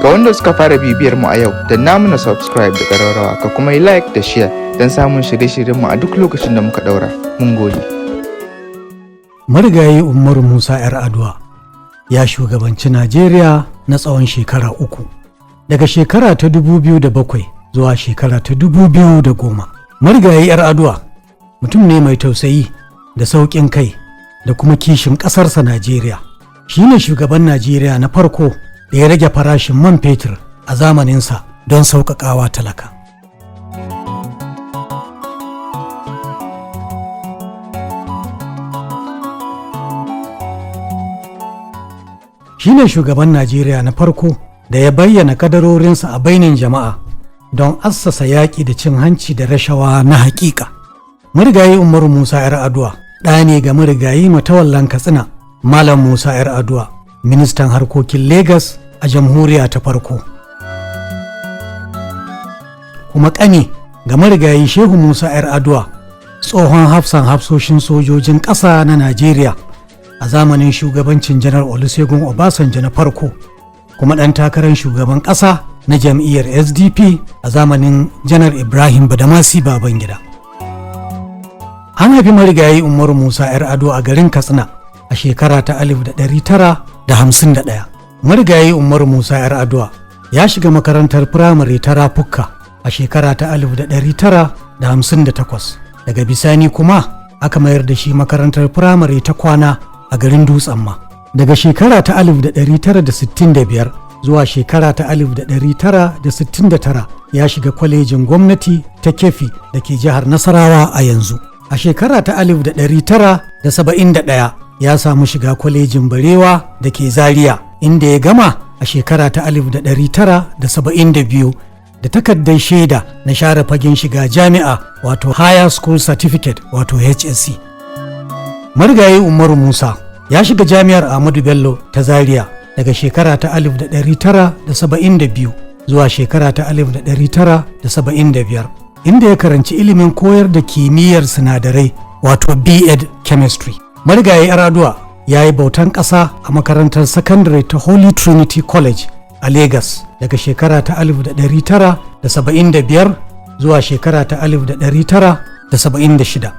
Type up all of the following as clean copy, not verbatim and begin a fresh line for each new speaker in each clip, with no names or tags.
Ga wanda suka fara bibiyar mu a yau, danna mana subscribe da ƙararrawa, ka kuma yi like da share don samun shirye-shiryenmu a duk lokacin da muka ɗaura. Mun gode.
Marigayi Umaru Musa 'Yar'adua ya shugabanci Najeriya na tsawon shekara 3, daga shekara ta 2007 zuwa shekara ta 2010. Marigayi 'Yar'adua mutum ne mai tausayi da sauƙin kai da kuma kishin ƙasarsa Najeriya. Shi ne shugaban Najeriya na farko da ya rage farashin man fetur a zamaninsa don sauƙaƙawa talaka. Shi ne shugaban Najeriya na farko da ya bayyana kadarorinsa a bainin jama'a don assasa yaƙi da cin hanci da rashawa na haƙiƙa. Marigayi Umaru Musa 'Yar'adua ɗa ne ga marigayi Matawallan Katsina, Malam Musa 'Yar'adua, ministan harkokin Legas a jamhuriya ta farko. Kuma ƙani ga marigayi Shehu Musa 'Yar'adua, tsohon hafsan hafsoshin sojojin ƙasa na Najeriya a zamanin shugabancin Janar Olusegun Obasanjo na farko, kuma ɗan takarar shugaban ƙasa na jam'iyyar SDP a zamanin Janar Ibrahim Badamasi Babangida. An haifi marigayi Umaru Musa 'Yar'adua a garin Katsina a shekara ta 1951. Marigayi Umaru Musa 'Yar'adua ya shiga makarantar firamare ta Rafukka a shekara ta 1958. Daga bisani kuma aka mayar da shi makarantar firamare ta kwana a garin Dutsen Ma. Daga shekara ta 1965 zuwa shekara ta 1969 ya shiga kwalejin gwamnati ta Keffi da ke jihar Nasarawa a yanzu. A shekara ta 1971 ya samu shiga kwalejin Barewa da ke Zaria, inda ya gama a shekara ta 1972 da takardar shaida na share fagen shiga jami'a, wato Higher School Certificate, wato HSC. Marigayi Umaru Musa ya shiga Jami'ar Ahmadu Bello ta Zaria daga shekara ta 1972 zuwa shekara ta 1975, inda ya karanci ilimin koyar da kimiyyar sinadarai, wato B.Ed Chemistry. Marigayi 'Yar'adua ya yi bautan ƙasa a makarantar sakandare ta Holy Trinity College a Lagos daga shekara ta 1975 zuwa shekara ta 1976.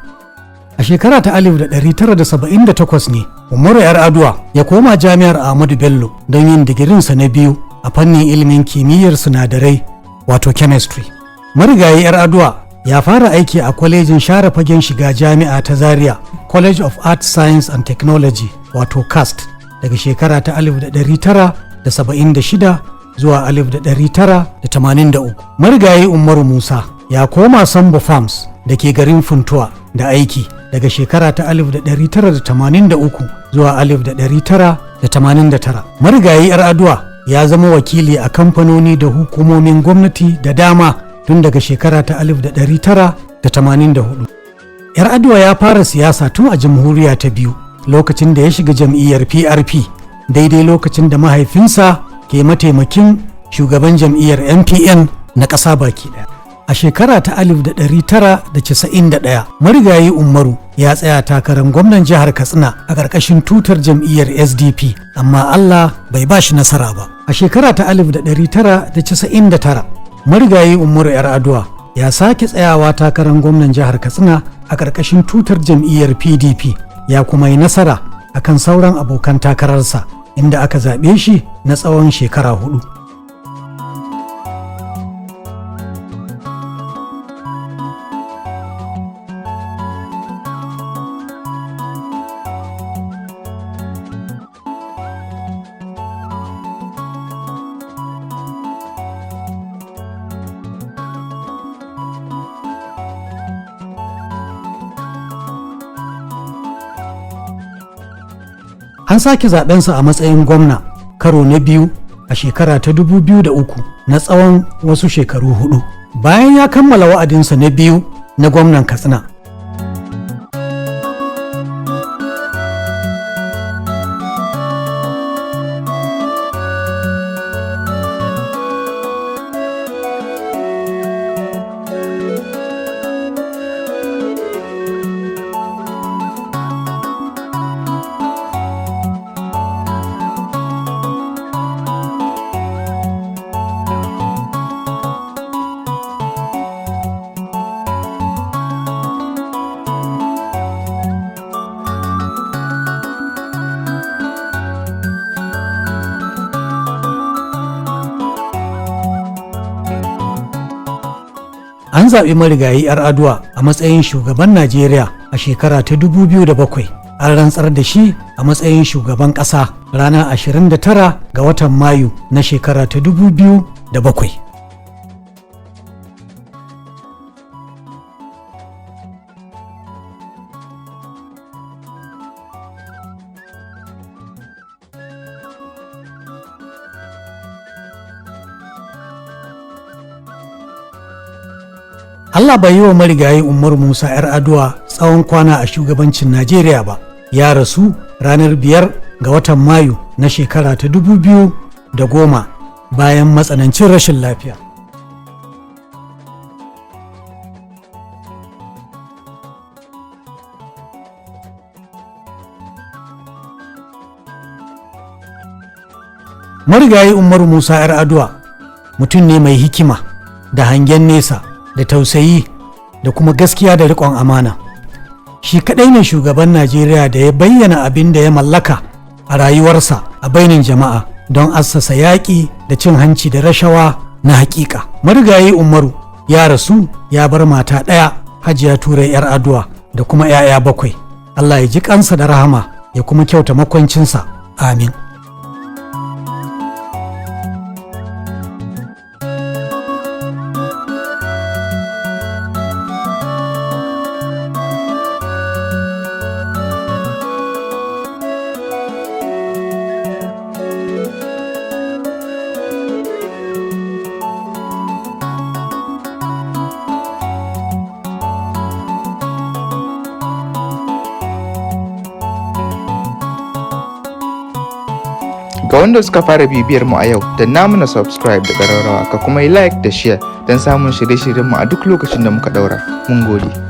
A shekara ta 1978 ne Umaru 'Yar'adua ya koma Jami'ar Ahmadu Bello don yin digirinsa na biyu a fannin ilimin kimiyyar sinadarai, wato chemistry. Marigayi 'Yar'adua ya fara aiki a kwalejin share fagen shiga jami'a ta Zaria, College of Arts, Science and Technology, wato CAST, daga shekara ta 1976 zuwa 1983. Marigayi Umaru Musa ya koma Sambo Farms da ke garin Funtuwa da aiki daga shekara ta 1983 zuwa 1989. Marigayi 'Yar'adua ya zama wakili a kamfanoni da hukumomin gwamnati da dama tun daga shekara ta 1984. 'Yar'adua ya fara siyasa tun a jamhuriya ta biyu, lokacin da ya shiga jam'iyyar PRP daidai lokacin da mahaifinsa ke mataimakin shugaban jam'iyyar NPN na ƙasa baki ɗaya. A shekara ta 1991, marigayi Umaru ya tsaya takarar gwamnan jihar Katsina a ƙarƙashin tutar jam'iyyar SDP, amma Allah bai ba shi nasara ba. A shekara ta 1999, marigayi Umaru 'Yar'adua ya sake tsayawa takarar gwamnan jihar Katsina a ƙarƙashin tutar jam'iyyar PDP, ya kuma yi nasara akan sauran abokan takararsa, inda aka zaɓe shi na tsawon shekara 4. An sake zaɓensa a matsayin gwamna karo na biyu a shekara ta 2003 na tsawon wasu shekaru 4 bayan ya kammala wa'adinsa na biyu na gwamnan Katsina. An zaɓi marigayi 'Yar'aduwa a matsayin shugaban Najeriya a shekara ta 2007. An rantsar da shi a matsayin shugaban ƙasa ranar 29 ga watan Mayu na shekara ta 2007. Allah bai yi wa marigayi Umar Musa 'Yar'aduwa tsawon kwana a shugabancin Najeriya ba. Ya rasu ranar 5 ga watan Mayu na shekara ta 2010 bayan matsanancin rashin lafiya. Marigayi Umaru Musa 'Yar'aduwa mutum ne mai hikima da hangen nesa da tausayi da kuma gaskiya da riƙon amana. Shi kaɗai ne shugaban Najeriya da ya bayyana abin da ya mallaka a rayuwarsa a bainin jama'a don assasa yaƙi da cin hanci da rashawa na haƙiƙa. Marigayi Umaru ya rasu ya bar mata ɗaya, Hajiya Turai 'Yar'aduwa, da kuma 'ya'ya bakwai. Allah ya ji kansa da rahama ya kuma kyauta makwancinsa. Amin.
Ga wanda suka fara bibiyar mu a yau, danna mana subscribe da ƙararrawa, ka kuma yi like da share don samun shirye-shiryenmu a duk lokacin da muka ɗaura. Mun gode.